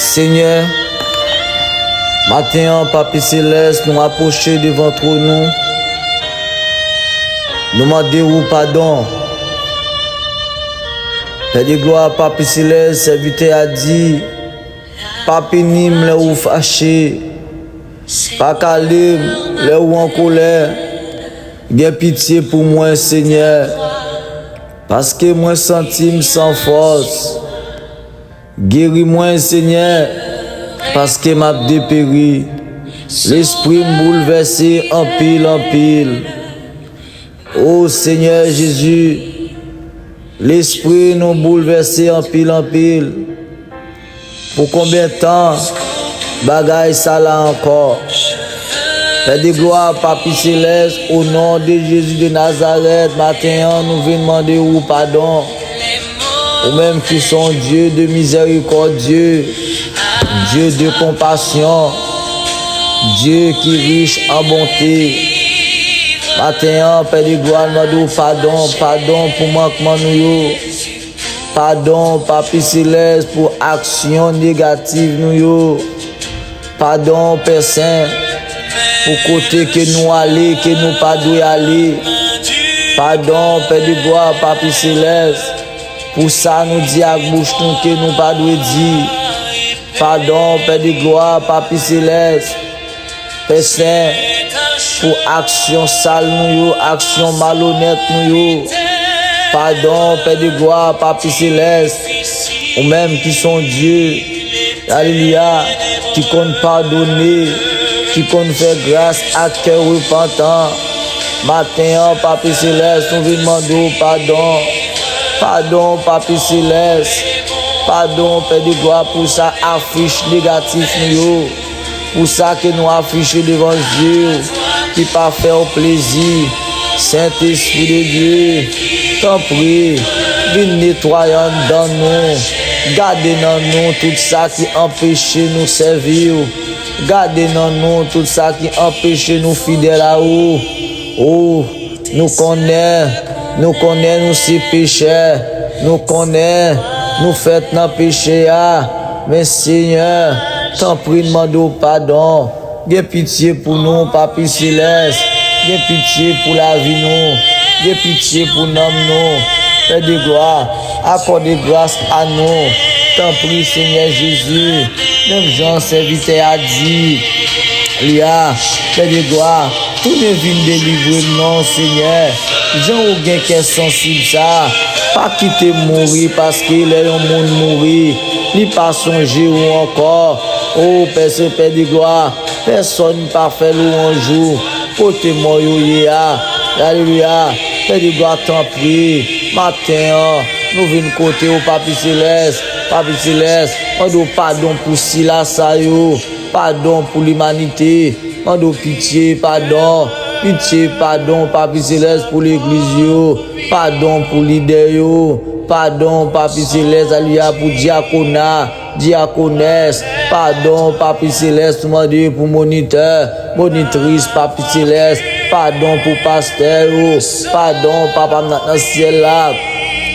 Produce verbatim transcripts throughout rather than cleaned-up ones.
Senyè, maten an, Papi Selès, nou apwoche devan twòn ou. Nou mande ou padon. Pè de glwa, Papi Selès, sèvitè a di, pa pini m lè ou fache. Pa kale m lè ou an kolè. Gen pitye pou mwen, Senyè, paske mwen santi m san fòs. Geri mwen, Senyè, paske m ap deperi. Lespri m boulvèse anpil, anpil. O Senyè Jezi, lespri nou boulvèse anpil, anpil. Pou konbyen tan bagay sa la ankò? Pè de glwa, Papi Selès, o non de Jezi de Nazarèt, maten an, nou vin mande ou padon. Ou menm ki se yon Dye de mizèrikòdye, Dye de konpasyon, Dye ki rich an bonte. Maten an, Pè de glwa, nou mande ou padon, padon pou mankman nou yo. Padon, Papi Selès, pou aksyon negatif nou yo. Padon, Pè Sen, pou kote ke nou ale, ke nou pa dwe ale. Padon, Pè de glwa, Papi Selès, pou sa nou di ak bouch nou ke nou pa dwe di. Padon, Pè de glwa, Papi Selès, Pè Sen, pou aksyon sal nou yo, aksyon malonèt nou yo. Padon, Pè de glwa, Papi Selès, ou menm ki se yon Dye, alelouya, ki konn padone, ki konn fè gras ak kè repantan. Maten an, Papi Selès, nou vin mande w padon. Padon, Papi Selès. Padon, Pè de glwa, pou sa afich negatif nou yo. Pou sa ke nou afiche devan zye w, ki pa fè w plezi. Sentespri de Dye, tanpri, vin netwaye anndan nou. Gade nan nou tout sa ki anpeche nou sèvi w. Gade nan nou tout sa ki anpeche nou fidèl a ou. O, nou konnen, nou konnen nou se pechè. Nou konnen nou fèt nan peche a. Men Senyè, tanpri n mande w padon. Gen pitye pou nou, Papi Selès. Gen pitye pou lavi nou. Gen pitye pou nanm nou. Pè de glwa, akòde gras a nou. Tanpri, Senyè Jezi, menm jan sèvitè a di li a, Pè de glwa, tounen vin delivre m non, Senyè. Jan ou gen kè sansib sa, pa kite m mouri, paske lè yon moun mouri, li pa sonje ou ankò. O, pèsonn, Pè de glwa, pèsonn pa fè lwanj ou kote mò yo ye a. Alelouya. Pè de glwa, tanpri, maten an, nou vin kote w, Papi Selès. Papi Selès, mande w padon pou sila sa yo. Padon pou limanite. Mande w pitye, padon. Pitye, padon, Papi Selès, pou legliz yo. Padon pou lidè yo. Padon, Papi Selès, alelouya, pou dyakona, dyakonès. Padon, Papi Selès, nou mande pou monitè, monitris, Papi Selès. Padon pou pastè yo. Padon, Papa m nan syèl la.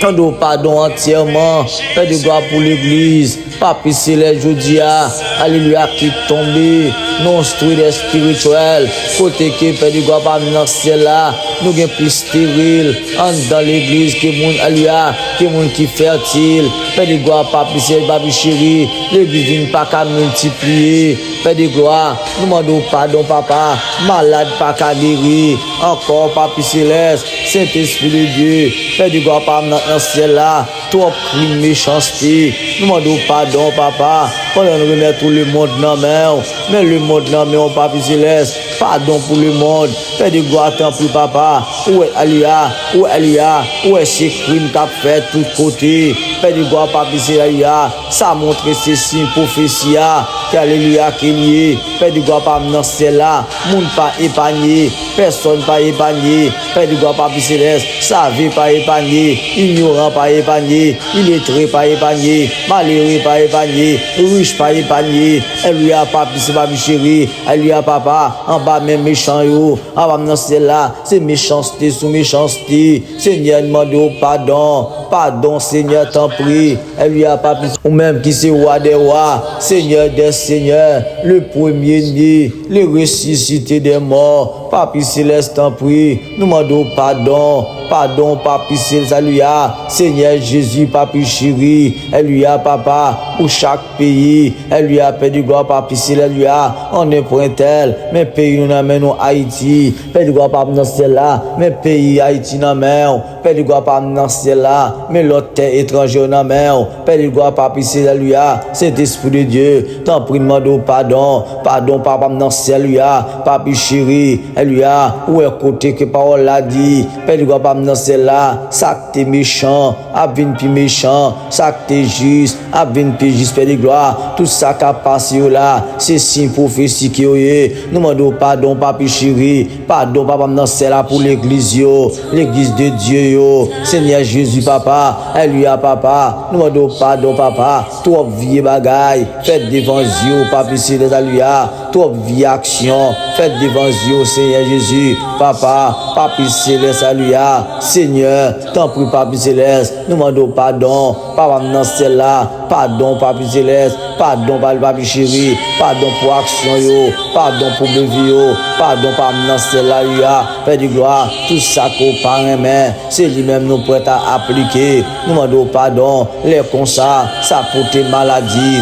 Tande w padon antyèman. Pè de glwa pou legliz. Papi Selès, jodi a, alelouya, ki tonbe nan yon street espirityèl, kote ke Pè de glwa pa menm nan syèl la, nou gen plis steril anndan legliz ke moun, alelouya, ke moun ki fètil. Pè de glwa, Papi Selès, Papi cheri, legliz vin pa ka miltipliye. Pè de glwa, nou mande w padon, Papa, malad pa ka geri ankò, Papi Selès, Sentespri de Dye, Pè de glwa, pa menm nan syèl la. Twòp krim, mechanste. Nou mande w padon, Papa, pandan n remèt ou lemonn nan men w. Men lemonn nan men w, Papi Selès. Padon pou lemonn. Pè de glwa, tanpri, Papa. Ou wè, alelouya, ou wè, alelouya, ou wè se krim k ap fèt tout kote. Pè de glwa, Papi Selès, alelouya. Sa montre se siy pwofesi a, ke, alelouya, ke l ye. Pè de glwa, pa menm nan syèl la, moun pa epanye. Pèsonn pa epanye, Pè de glwa, Papi Selès, save pa epanye, inyoran pa epanye, iletre pa epanye, malere pa epanye, rich pa epanye. Alelouya, Papi, se Papi cheri. Alelouya, Papa, anba men mechan yo, Papa m nan syèl la, se mechanste sou mechanste. Senyè, n mande w padon, padon, Senyè, tanpri. Alelouya, Papi, ou menm ki se Wa dè wa, Senyè dè senyè, le premye ne, le resisite dè mò. Papi Selès, tanpri, nou mande w padon, padon, Papi Selès, alelouya. Senyè Jezi, Papi cheri, alelouya, Papa, pou chak peyi, alelouya, Pè de glwa, Papi Selès, alelouya. An nenpwen tèl, men peyi nou nan men nou, Ayiti. Pè de glwa, Papa m nan syèl la, men peyi Ayiti nan men w. Pè de glwa, Papa m nan syèl la, men lòt tè etranje yo nan men w. Pè de glwa, Papi Selès, alelouya, Sentespri de Dye, tanpri, n mande w padon, padon, Papa m nan syèl, alelouya, Papi cheri, alelouya, ou wè kote ke pawòl la di, Pè de glwa, Papa m nan syèl la, sa k te mechan ap vin pi mechan, sa k te jis ap vin pi jis, Pè de glwa, tout sa k ap pase yo la, se siy pwofesi ke yo ye. Nou mande w padon, Papi cheri, padon, Papa m nan syèl la, pou legliz yo, legliz de Dye yo. Senyè Jezi, Papa, alelouya, Papa, nou mande w padon, Papa, twòp vye bagay fèt devan zye w, Papi Selès, alelouya, twòp vye aksyon fèt devan zye w, Senyè Jezi, Papa, Papi Selès, alelouya, Senyè, tanpri, Papi Selès, nou mande w padon, Papa m nan syèl la, padon, Papi Selès, padon, Papi, Papi cheri, padon pou aksyon yo, padon pou move yo, padon, Papa m nan syèl la, alelouya, Pè de glwa, tout sa ke w pa renmen, se li menm nou prèt a aplike. Nou mande w padon, lè konsa, sa pote maladi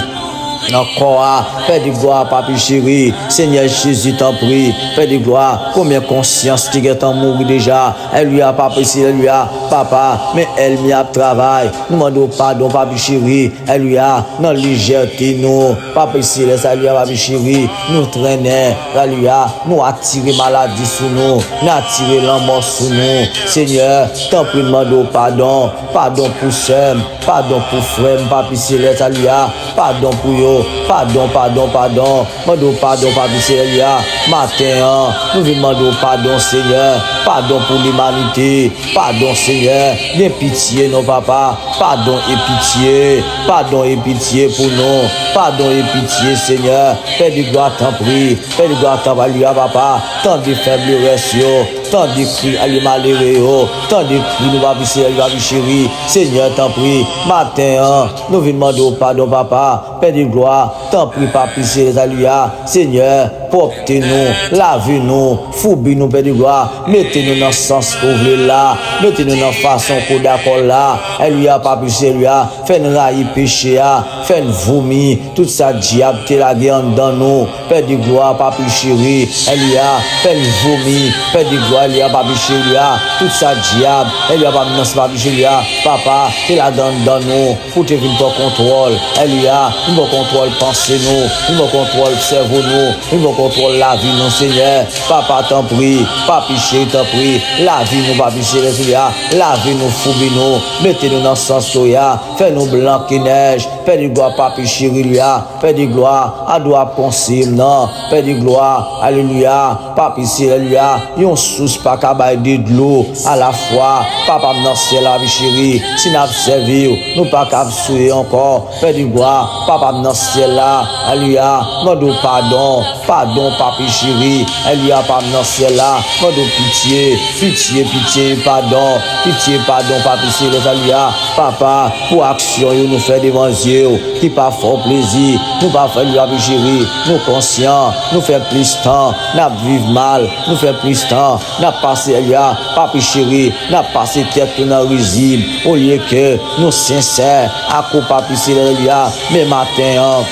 nan kò a. Pè de glwa, Papi cheri, Senyè Jezi, tanpri, Pè de glwa, konbyen konsyans ki gentan mouri deja? Alelouya, Papi, se alelouya, Papa, men ènmi ap travay. Nou mande w padon, Papi cheri, alelouya, nan lejète nou, Papi Selès, alelouya, Papi cheri, nou trennen, alelouya, nou atire maladi sou nou, nou atire lanmò sou nou. Senyè, tanpri, n mande w padon, padon pou sè m, padon pou frè m, Papi Selès, alelouya, padon pou yo, padon, padon, padon. Mande w padon, Papi Selès, alelouya. Maten an, nou vin mande w padon, Senyè. Padon pou limanite. Padon, Senyè. Gen pitye, non, Papa. Padon e pitye. Padon e pitye pou nou. Padon e pitye, Senyè. Pè de glwa, tanpri. Pè de glwa, tanpri, alelouya, Papa. Tande fèb, lerès yo. Tande kri, ale, malere yo. Tande kri nou, Papi Selès, Papi cheri. Senyè, tanpri. Maten an, nou vin mande w padon, Papa. Pè de glwa, tanpri, Papi Selès, alelouya. Senyè, pwòpte nou, lave nou, foubi nou, Pè de glwa. Mete nou nan sans ke w vle l la. Mete nou nan fason ke w dakò l la. Alelouya, Papi Selès, alelouya. Fè n rayi peche a. Fè n vomi tout sa dyab te lage anndan nou. Pè de glwa, Papi cheri, alelouya. Fè n vomi, Pè de glwa, alelouya, Papi cheri, alelouya. Tout sa dyab, alelouya, Papi nan, Papi cheri, alelouya. Papa, te lage anndan nou. Pou te vin pran kontwòl. Alelouya. Vin pran kontwòl panse nou. Vin pran kontwòl sèvo nou. Vin pran kontwòl lavi nou, Senyè. Papa, tanpri. Papi cheri, tanpri. Lave nou, Papi Selès, alelouya. Lave nou, foubi nou. Mete nou nan sans ou a. Fè nou blan ke nèj. Pè de glwa, Papi cheri, alelouya. Pè de glwa, adwa konseye m nan. Pè de glwa, alelouya. Papi Selès, alelouya. Yon sous pa ka bay de dlo alafwa. Papa m nan syèl la, Papi cheri, si n ap sèvi w, nou pa ka ap souye ankò. Pè de glwa, Papa m nan syèl la, alelouya, mande w padon, padon, Papi cheri, alelouya, Papa m nan syèl la, mande w pitye, pitye, pitye, padon, pitye, padon, Papi Selès, alelouya, Papa, pou aksyon yo nou fè devan zye w, ki pa fè w plezi, nou pa fè l, Papi cheri, nou konsyan, nou fè plis tan, n ap viv mal, nou fè plis tan, n ap pase, alelouya, Papi cheri, n ap pase tèt nou nan rizib, olye ke nou sensè ak ou, Papi Selès, alelouya. Men maten an,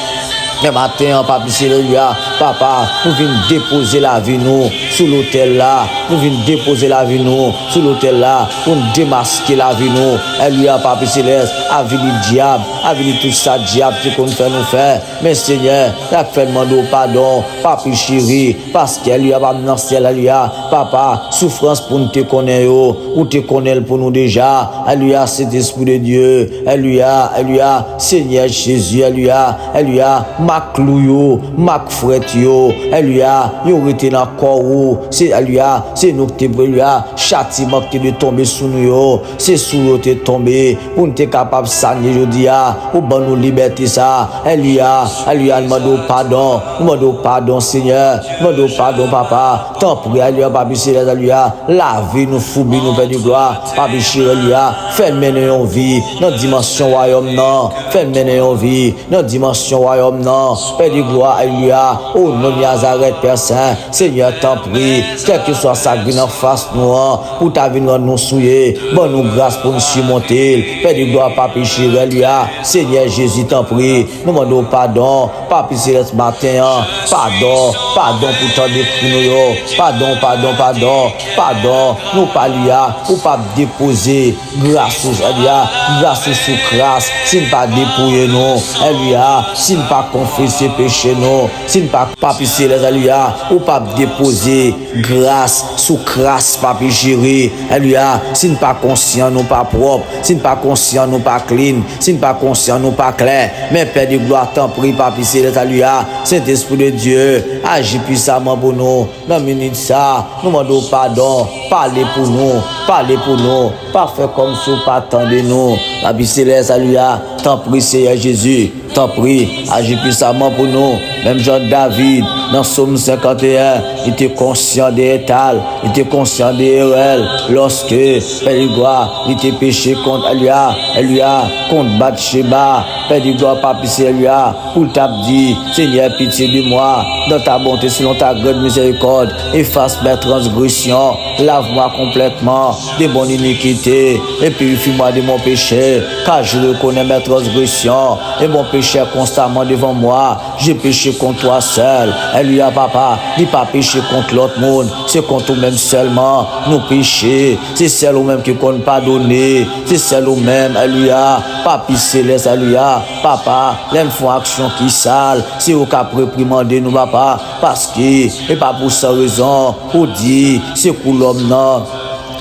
men maten an, Papi Selès, alelouya, Papa, nou vin depoze lavi nou sou lotèl la. Nou vin depoze lavi nou sou lotèl la pou n demaske lavi nou, alelouya, Papi Selès, avili dyab, avili tout sa dyab te konn fè nou fè. Men, Senyè, n ap fè n mande w padon, Papi cheri, paske, alelouya, Papa m nan syèl, alelouya, Papa, soufrans pou n te konnen yo, ou te konnen l pou nou deja, alelouya, Sentespri de Dye, alelouya, alelouya, Senyè Jezi, alelouya, alelouya, mak klou yo, mak frè yo, alelouya, yo rete nan kò ou. Se, alelouya, se nou ki te, alelouya, chatiman ki te dwe tonbe sou nou yo, se sou yo te tonbe, pou n te kapab sanye jodi a, ou ban nou libète sa, alelouya, alelouya, nou mande w padon, nou mande w padon, Senyè, nou mande w padon, Papa, tanpri, alelouya, Papi Selès, alelouya, lave nou, foubi nou, Pè de glwa, Papi cheri, alelouya, fè n mennen yon vi nan dimansyon wayòm nan, fè n mennen yon vi nan dimansyon wayòm nan. Pè de glwa, alelouya. O non de Nazarèt, Pè Sen, Senyè, tanpri, kèlkeswa sa k vin anfas nou an, pou ta vin rann nou souye, ban nou gras pou n simonte l. Pè de glwa, Papi cheri, alelouya. Senyè Jezi, tanpri, nou mande w padon. Papi Selès, maten an, padon, padon pou tande kri nou yo. Padon, padon, padon, padon. Nou pa li a, ou p ap depoze gras ou, alelouya, gras ou sou kras, si n pa depouye nou, alelouya, si n pa konfese peche nou, si n pa, Papi Selès, alelouya, ou p ap depoze gras sou kras, Papi cheri, alelouya, si n pa konsyan nou pa pwòp, si n pa konsyan nou pa clean, si n pa konsyan nou pa klè, men Pè de glwa, tanpri, Papi Selès, alelouya, Sentespri de Dye, aji pwisaman pou nou. Nan minit sa, nou mande w padon, pale pou nou, pale pou nou, pa fè kòmsi w pa tande nou. Papi Selès, alelouya, tanpri, Senyè Jezi, tanpri, aji pwisaman pou nou. Menm jan David, nan Sòm senkanteyen, li te konsyan de eta l, li te konsyan de erè l, lòske, Pè de glwa, li te peche kont, alelouya, alelouya, kont Batcheba, Pè de glwa, Papi Selès, alelouya, pou l t ap di, Seigneur, pitié de moi, dans ta bonté, selon ta grande miséricorde, efface mes transgressions, lave-moi complètement de mon iniquité, et purifie-moi de mon péché, car je reconnais mes transgressions, et mon péché est constamment devant moi, j'ai péché contre toi seul. Alelouya, Papa, li pa peche kont lòt moun, se kont ou menm sèlman nou peche. Se sèl ou menm ki konn padone, se sèl ou menm, alelouya, Papi Selès, alelouya, Papa, lè n fè yon aksyon ki sal, se ou k ap reprimande nou, Papa, paske e pa pou san rezon ou di, se kou lòm nan,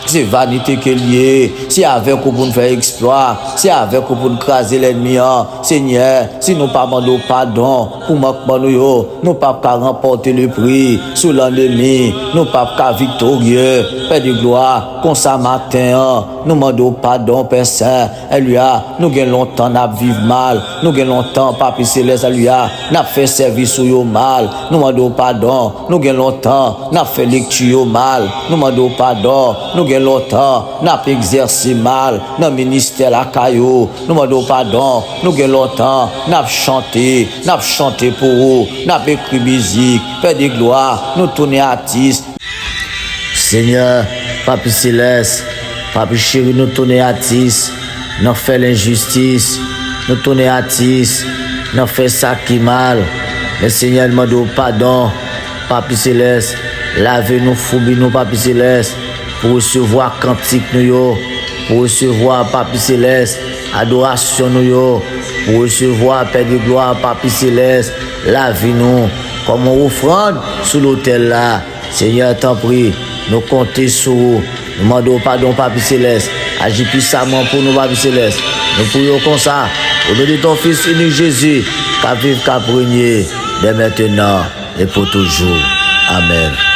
se vanite ke l ye, se avèk ou pou n fè eksplwa, se avèk ou pou n kraze lènmi an. Senyè, si nou pa mande w padon pou mankman nou yo, nou p ap ka ranpòte le pri sou lannmi, nou p ap ka viktorye. Pè de glwa, konsa maten an, nou mande w padon, Pè Sen. Alelouya, nou gen lontan n ap viv mal, nou gen lontan, Papi Selès, alelouya, n ap fè sèvis ou yo mal, nou mande w padon. Nou gen lontan n ap fè lekti yo mal, nou mande w padon. Nou gen lontan n ap egzèse mal nan ministè lakay ou, nou mande w padon. Nou gen lontan n ap chante, n ap chante pou ou, n ap ekri mizik. Pè de glwa, nou tounen atis. Senyè, Papi Selès, Papi cheri, nou tounen atis, n ap fè lenjistis, nou tounen atis, n ap fè sa ki mal. Men Senyè, n mande w padon, Papi Selès, lave nou, foubi nou, Papi Selès, pou resevwa kantik nou yo, pou resevwa, Papi Selès, adorasyon nou yo, pou resevwa, Pè de glwa, Papi Selès, lavi nou, kòm yon ofrann sou lotèl la. Senyè, tanpri, nou konte sou ou. Nou mande w padon, Papi Selès. Aji pwisaman pou nou, Papi Selès. Nou priye w konsa, au nom de ton Fils unique Jésus, k ap viv, k ap renye, dès maintenant et pour toujours. Amèn.